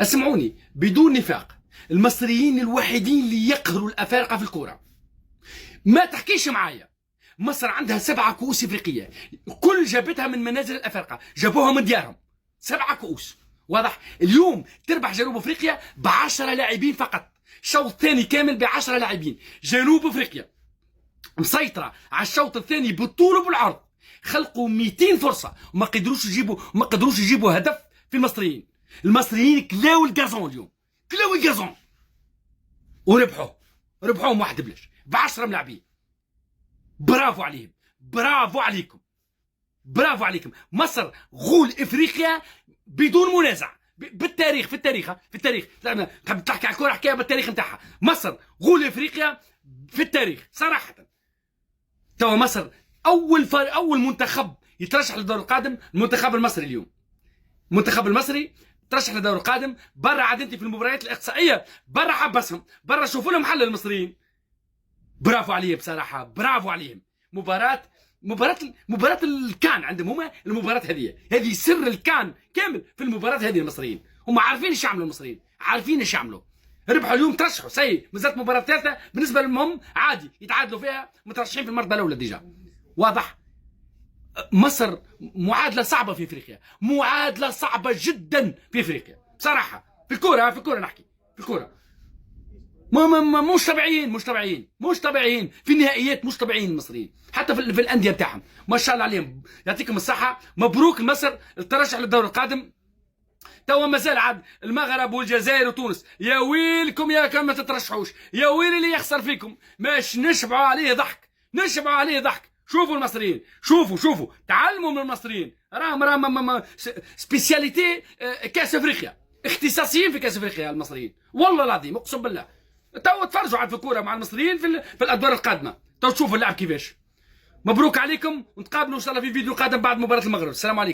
اسمعوني بدون نفاق، المصريين الوحيدين اللي يقهروا الافارقة في الكورة. ما تحكيش معايا، مصر عندها 7 كؤوس افريقية، كل جابتها من منازل الافارقة، جابوها من ديارهم، 7 كؤوس. واضح؟ اليوم تربح جنوب افريقيا ب10 لاعبين فقط، شوط ثاني كامل ب10 لاعبين. جنوب افريقيا مسيطرة على الشوط الثاني بالطول وبالعرض، خلقوا 200 فرصة وما قدروش يجيبوا، ما قدروش يجيبوا هدف في المصريين. المصريين كلاو ال gazon اليوم، كلاو ال gazon وربحوه، ربحوهم 1-0 ب10 ملاعبين. برافو عليهم، برافو عليكم، برافو عليكم. مصر غول افريقيا بدون منازع بالتاريخ، في التاريخ، في التاريخ. تحب تحكي على الكره احكيها بالتاريخ نتاعها. مصر غول افريقيا في التاريخ صراحة. توا مصر اول منتخب يترشح للدور القادم، المنتخب المصري اليوم. المنتخب المصري ترشح للدور القادم. برا عاد انت في المباريات الاقصائية، برا حبسهم، برا شوفوا لهم حل المصريين. برافو عليهم بصراحة، برافو عليهم. مباراة الكان عندهم هما المباراة هذه، هذه سر الكان كامل في المباراة هذه. المصريين هم عارفين ايش يعملوا، المصريين عارفين ايش يعملوا. ربحوا اليوم، ترشحوا، ça y est مازالت مباراة ثالثة بالنسبة لهم عادي يتعادلوا فيها، مترشحين في المرتبة الأولى déjà. واضح؟ مصر معادلة صعبة في افريقيا، معادلة صعبة جدا في افريقيا بصراحة. في الكورة، في الكورة نحكي، في الكورة ما ما ما مش طبيعيين، مش طبيعيين، مش طبيعيين في النهائيات، مش طبيعيين المصريين حتى في الاندية بتاعهم، ما شاء الله عليهم، يعطيكم الصحة. مبروك لمصر الترشح للدور القادم. توا مازال عاد المغرب والجزائر وتونس، يا ويلكم يا كان ما تترشحوش، يا ويل اللي يخسر فيكم، ماش نشبعوا عليه ضحك، نشبعوا عليه ضحك. شوفوا المصريين، شوفوا، شوفوا، تعلموا من المصريين، راهم spécialité كاس افريقيا، اختصاصيين في كاس افريقيا المصريين، والله العظيم اقسم بالله. تو تفرجوا عاد في الكورة مع المصريين في الادوار القادمة، تو تشوفوا اللعب كيفاش. مبروك عليكم، ونتقابلوا ان شاء الله في فيديو قادم بعد مباراة المغرب. السلام عليكم.